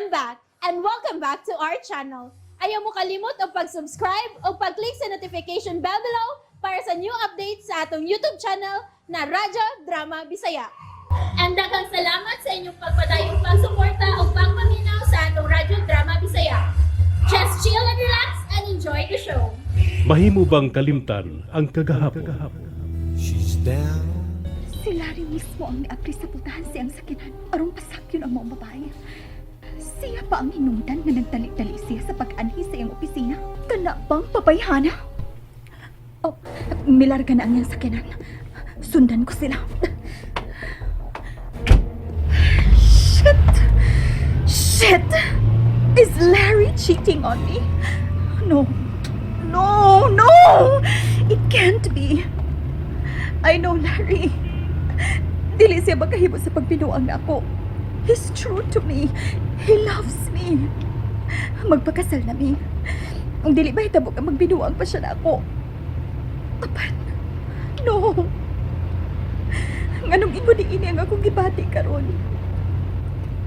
I'm back and welcome back to our channel. Ayaw mo kalimot og pag-subscribe o pag-click sa notification bell below para sa new updates sa atong YouTube channel na Radyo Drama Bisaya. And daghang salamat sa inyong pagpadayong pagsuporta o pagpaminaw sa atong Radyo Drama Bisaya. Just chill and relax and enjoy the show. Mahimo bang kalimtan ang kagahapon? She's down. Si Larry mismo ang niabri sa putahan siyang sakinan aron pasakyon ang maong babae. Siya pa ang hinungdan nga nagdali-dali siya sa pag-anhi sa iyang opisina. Kana bang pabayhana? Oh, milarga na ang iyang sakyanan. Sundan ko sila. Shit! Shit! Is Larry cheating on me? No. No, no! It can't be. I know Larry. Dili siya makahimo sa pagbinuang nako. He's true to me. He loves me. Magpakasal na mi. Kung dili ba hitabo ka magbinuang pa siya nako. Apan, no. Nganong ingon ni ini ang akong gibati karon?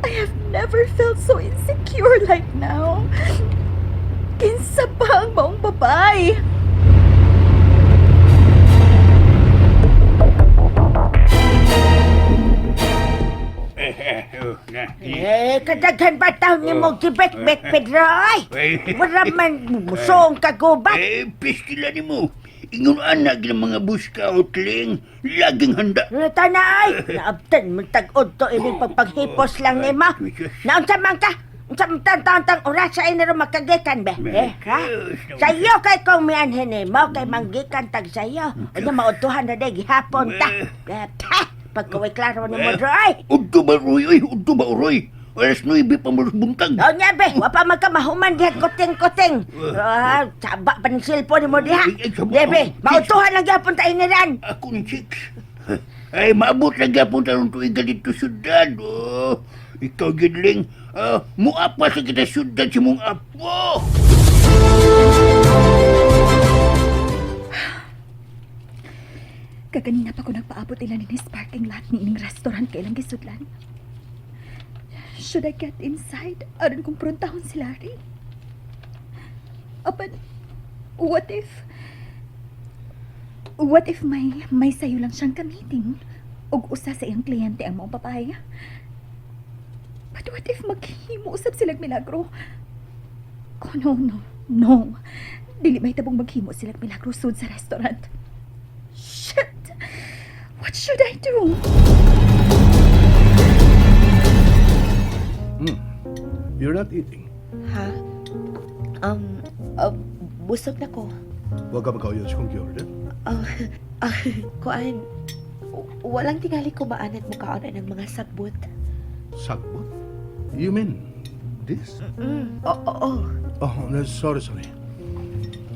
I have never felt so insecure like now. Kinsa pa ang maong babae? Eh, kadaghan ba taon ni mo gibet-bet, Pedro? Ay, wala man musong kagubat. Eh, pistila ni mo. Ingon anak ng mga buska o tling, laging handa. Tana ay, naabtan mo tag-od to ining pagpaghipos lang ni mo. Naunsa man ka? Unsa man tantang oras sa inero makagikan be? Eh, ha? Sayo kay kong mianhin ni mo kay manggikan tag sayo. Ano maudtuhan na day gihapon ta. Eh, ta, pagkaway klaro ni mo, ay. Udto ba, Roy? Uy, udto ba, Roy? Alas 9 pa mo buntag. O niya be, wa pa magkamahuman diha kuting-kuting. Ah, saba pa ng cellphone mo diha. Ay, ay, saba. Di be, maudtuhan lang gyapon ta iniran. Ako ni chicks. Ay, maabot lang gyapon tarong tuig dito syudad. Oh, ikaw, Gidling. Ah, muapa sa kita syudad si mong apo. Kaganina pa ko nagpaabot ila ni parking lot ni ining restaurant kay ilang gisudlan. Should I get inside? Aron kong pruntahon si Larry. Apan, what if may sayo lang siyang ka-meeting ug usa sa iyang kliyente ang maong babae? But what if maghimo usab silag milagro? Oh no, no, no. Dili may tabong maghimo silag milagro sud sa restaurant. Shit! What should I do? You're not eating. Ha? Busog na ko. Huwag ka magkauyon sa kong order. Oh, ah, kuan, walang tingali ko maanat mo kaon ng mga sagbot. Sagbot? You mean this? Mm. Oo, oo. Oh, no, sorry, sorry.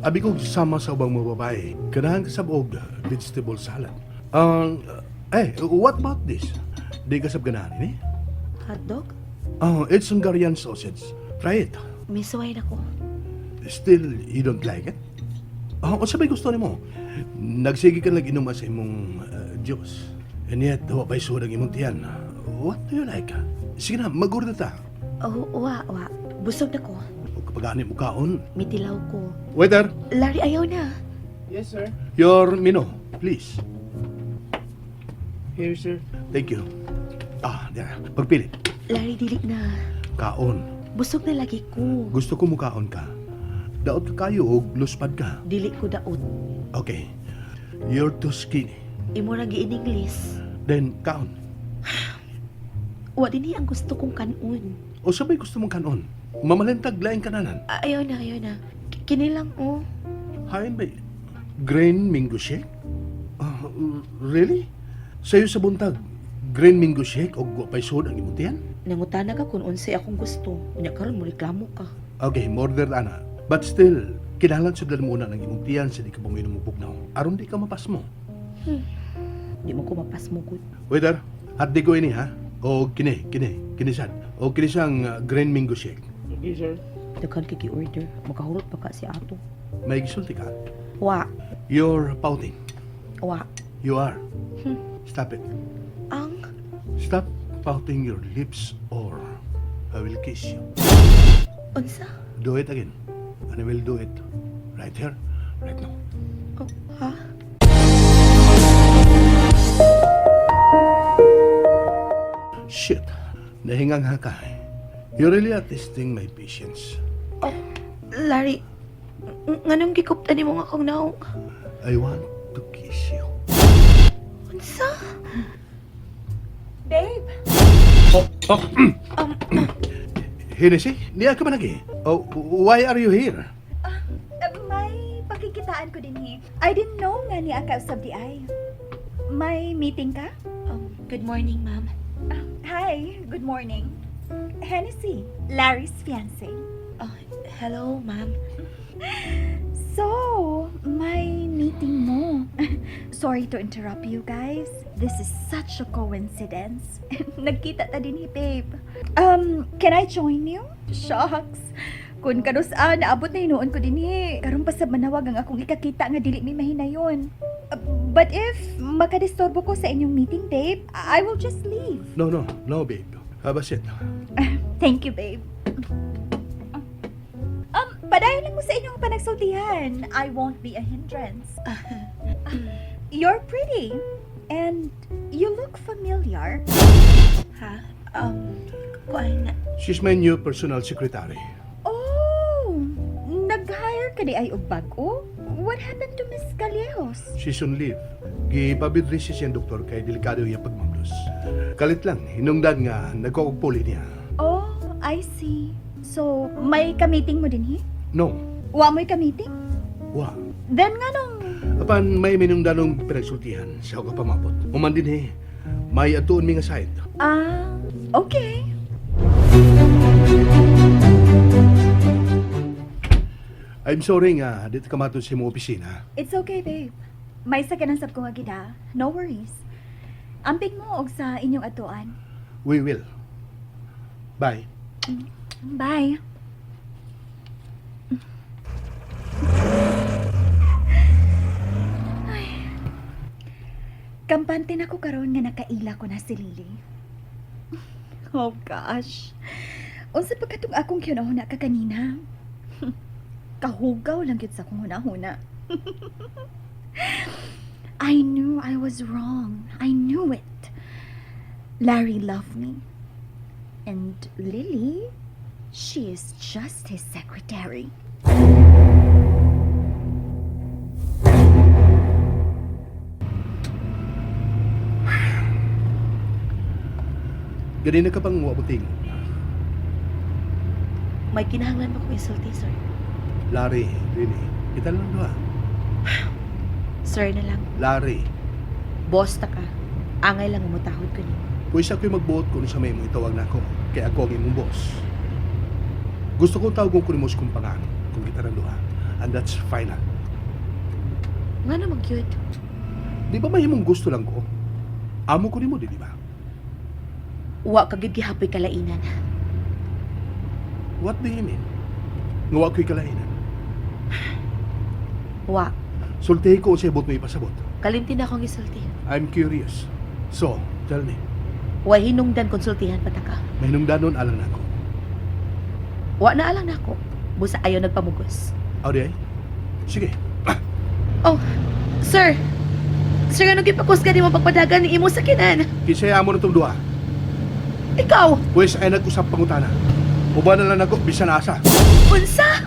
Abi ko sama sa ubang mga babae. Kanahan ka sab og vegetable salad. Eh, what about this? Di ka sab ganahan ini? Hotdog? Oh, it's Hungarian sausage. Try it. Misuway na ko. Still, you don't like it? Oh, unsa may gusto nimo? Nagsige ka lang inom sa imong juice. And yet, wa pa'y sud ang imong tiyan. What do you like? Sige na, mag-order ta. Oh, wa, wa. Busog na ko. O kapag ani mo kaon. Mitilaw ko. Waiter, Larry, ayaw na. Yes, sir. Your menu, please. Here, sir. Thank you. Ah, there. Pagpili. Larry, dili na. Kaon. Busog na lagi ko. Gusto ko mukaon ka. Daot ka kayo og luspad ka. Dili ko daot. Okay. You're too skinny. Imo ra gi in English. Then, kaon. Wa dinhi ang gusto kong kanon. O sabay gusto mong kanon. Mamalintag laing kananan. Ah, ayaw na, ayaw na. Kini lang, oh. Hain ba? Green mango shake? Ah, really? Sayo sa buntag, green mango shake o pa'y sud ang imong tiyan? Nangutana ka kung unsay akong gusto. Unya karon mo reklamo ka. Okay, order ana. But still, kinahanglan sudlan muna ng imong tiyan sa di ka bunginom mo bugnaw. Aron di ka mapasmo. Di mo ko mapasmo gud. Waiter, hatdi ko ini ha. O kini, kini, kini sad. O kini siyang green mango shake. Okay, sir. Daghan kay gi-order. Makahurot pa ka si ato. May gisulti ka. Wa, You're pouting. Wa. You are. Stop it. Ang Stop pouting your lips or I will kiss you. Unsa? Do it again. And I will do it right here, right now. Oh, ha? Shit. Nahingang ka. You really are testing my patience. Oh, Larry, nganong gikuptan nimo nga akong naong? I want to kiss you. Unsa? Babe! Oh, oh. Hennessy, niya ka man lagi. Oh, why are you here? May pakikitaan ko din eh. I didn't know nga ni ka usab di ay. May meeting ka? Good morning, ma'am. Ah, hi, good morning. Hennessy, Larry's fiancé. Oh, hello, ma'am. So, may meeting mo. Sorry to interrupt you guys. This is such a coincidence. Nagkita ta din ni babe. Can I join you? Shucks. Kung kanus-a, naabot na hinuon ko din eh. Karon pa sa manawag ang akong ikakita nga dili mi mahinayon. But if makadisturbo ko sa inyong meeting, babe, I will just leave. No, no, no, babe. Have a seat. Thank you, babe. Padayon lang mo sa inyong panagsultihan. I won't be a hindrance. You're pretty. And you look familiar. Ha? Kuan, She's my new personal secretary. Oh, nag-hire ka di ay og bag-o? What happened to Miss Gallejos? She's on leave. Gipabidri siya siyang doktor kay delikado iya pagmamlos. Kalit lang, hinungdan nga nagkukupuli niya. Oh, I see. So, may ka-meeting mo din hi? No, Wa mo'y ka-meeting? wa. Then nga nung. Apan may minungdanong pinagsultihan sa ako pamabot. Human din eh, may atuon mi nga site. Ah, okay. I'm sorry nga, dito ka matod sa imong opisina. It's okay, babe. May sakyanan sab ko nga gid, ha. No worries. Amping mo og sa inyong atuan. We will. Bye. Bye. Ay. Kampante na ko karon nga nakaila ko na si Lily. Oh gosh. Unsa pa katong akong kinahuna ka kanina? Kahugaw lang gyud sa akong hunahuna. I knew I was wrong. I knew it. Larry loved me. And Lily, she is just his secretary. Ganina ka pang wa motingog. May kinahanglan ba kong isulti, sir? Larry, really. Kita lang duha. Sir na lang. Larry, Boss ta ka. Angay lang umutahod ko nimo. pwes ako'y magbuot kung sa may mo itawag na ako. Kaya ako ang imong boss. Gusto kong tawagon ko ni mo sa kumpangan kung kita lang duha. And that's final. Nga naman cute. Di ba mahimong gusto lang ko? Amo ko nimo, di ba? Wa ka gyud gihapoy kalainan. What do you mean? Nga wa ko'y kalainan. Wa. Sultihi ko sa ibot mo ipasabot. Kalimti na akong isulti. I'm curious. So, tell me, Wa hinungdan konsultihan pa ta ka. may hinungdanon alang nako. Wa na alang nako. Busa ayaw nagpamugos. Aw di ay? Sige. Oh, sir. Sir, ano gipakusga nimo pagpadagan ni imo sakinan? Kinsay amo na itong duha. Ikaw, Pwes ay nag-usap pangutana. Uban na lang ako, bisan asa. unsa?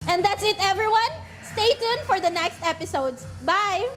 And that's it, everyone. Stay tuned for the next episodes. Bye!